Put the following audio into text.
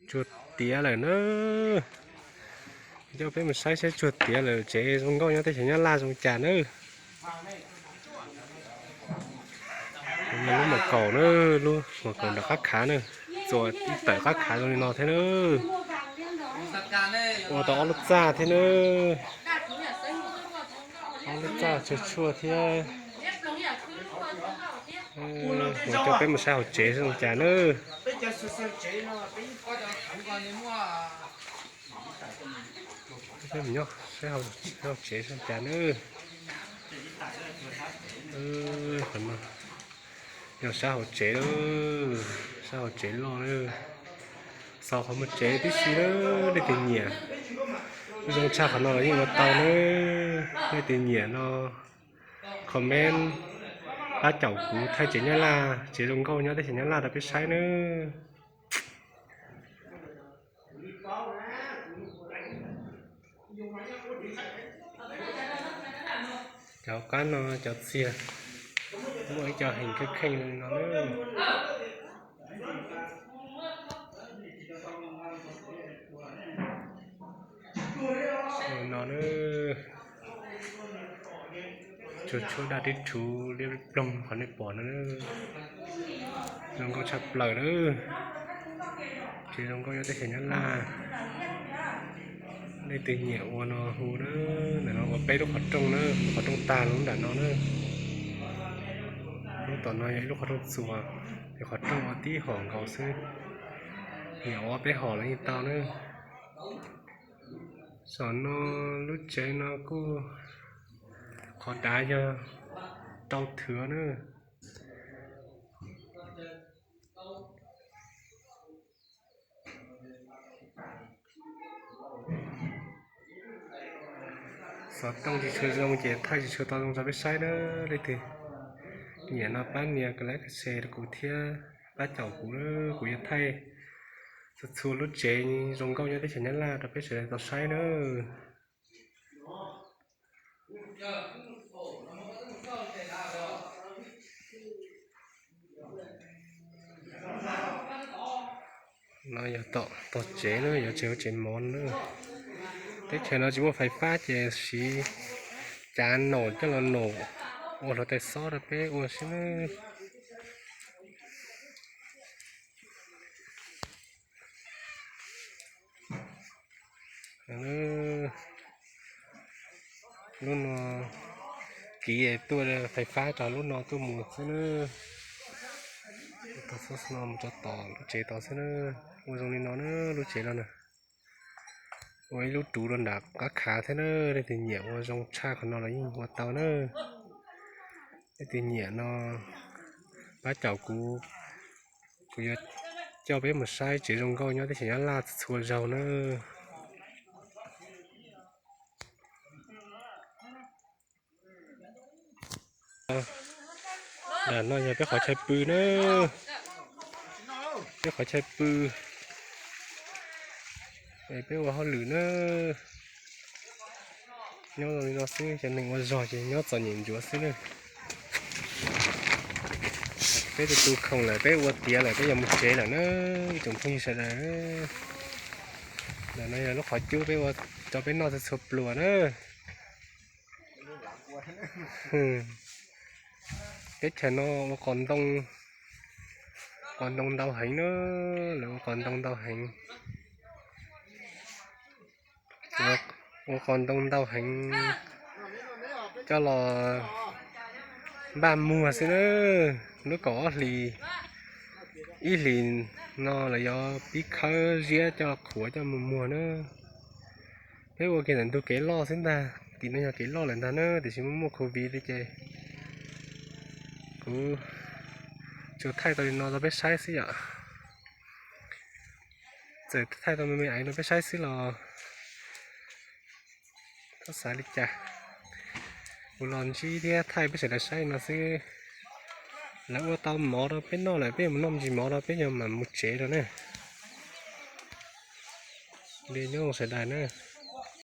Tsuag tiav lawm na. Coj peb mus saib saib tsuag tiav lawm, tsev zoo nkauj nyob teb chaws Nyab Laj zoo cas nawb. Lub mom kaum na, lub mom kaum nram qab khav na, txuas ib tawm qab khav zoo li no thiab na. Ua tau ob lub txaj thiab na. Ob lub txaj tshuaj tshuaj thiab. Mus coj peb mus saib hauv tsev zoo cas na. Peb mus nyob saib hauv tsev zoo cas na. Yog sab hauv tsev, sab hauv tsev loj na. Xaus qhov muag tsev tib si na, leej twg nyiam. Zoo tshaj qhov no los yeej ua tau na. Leej twg nyiam no comment pab caum kuv thaij tsev Nyab Laj, tsev zoo nkauj nyob teb chaws Nyab Laj rau peb saib nawb. Cov qab no cov txiag muaj ib co heev kheej kheej li no na. No na, tsuag tshuaj daj tib rhuv liab ploog qhov nej pom no. Zoo nkauj tshaj plaws na. Tsev zoo nkauj nyob teb chaws Nyab Laj. Leej twg nyiam ua no hu na. Ntawm no ua peb lub qhov rooj na, qhov rooj tag lub nram no na. Lub tom no yog ib lub qhov rooj txuas, yog qhov rooj ua tib hom nkaus xwb. Nyiam ua peb hom los yeej tau na. Saum no lub tsev no kuj qhov dav yog rau thwv na. Xov tooj tsis tshua zoo ces thaij tsis tshua tau zoo rau peb saib na. Leej twg nyiam no pab nias like share rau kuv thiab pab caum kuv, kuv yuav thaij txhua txhua lub tsev zoo nkauj nyob teb chaws Nyab Laj rau peb sawv daws tau saib na. No yog tom tog tsev na, yuav tsev ua tsev mov na. Teb chaws no tsis muaj fais fab ces siv cav naum coj los naum ua hluav taws xob rau peb ua xwb na. Lub no kiv tuaj fais fab rau lub no tuaj mus xwb na. Tau xub no mus rau tom lub tsev tod xwb na. Ua zoo li no na, lub tsev no na. Ua ib lub ruv rau nram qab khav thiab na. Leej twg nyiam ua zoo tshaj qhov no los yeej ua tau na. Leej twg nyiam no pab caum kuv, kuv yuav coj peb mus saib tsev zoo nkauj nyob teb chaws Nyab Laj txhua zaug na. Nram no yog peb qhov chaw pw na, peb qhov chaw pw es peb ua hauj lwm na. Nyob zoo li no xwb, cov neeg ua zog ces nyob txom nyem ntsuav xwb na. Peb tus tu khoom lawm, peb ua tiav lawm, peb yuav mus tsev lawm na, ib tsoom phooj ywg sawv daws. Ntawm no yog lub qhov cub peb ua rau peb noj txhua txhua pluas na. Teb chaws no ua qos ntoo, qos ntoo ntau heev na, lawv ua qos ntoo ntau heev. Ua qos ntoo ntau heev coj los npaj muag xwb na. Lub kaum ob hlis, ib hlis no lawv yuav pib khawb ziab coj los qhuav coj mus muag na. Peb ua kiag ntawm ntug kev loj xwb ntag, tim no yog kev loj lawm ntag na, tiam sis muaj muaj covid li ces kuv tsuas thaij tau li no rau peb saib xwb yom. Txawm thaij tau me me aiv rau peb saib xwb los txhob xav li cas. Kuv los ntsib thiab thaij peb sawv daws saib no xwb. Lawv ua tau mov rau peb noj lawm, peb yuav mus noj me ntsis mov rau peb yuav mam mus tsev rau na. Li nyob zoo sawv daws na.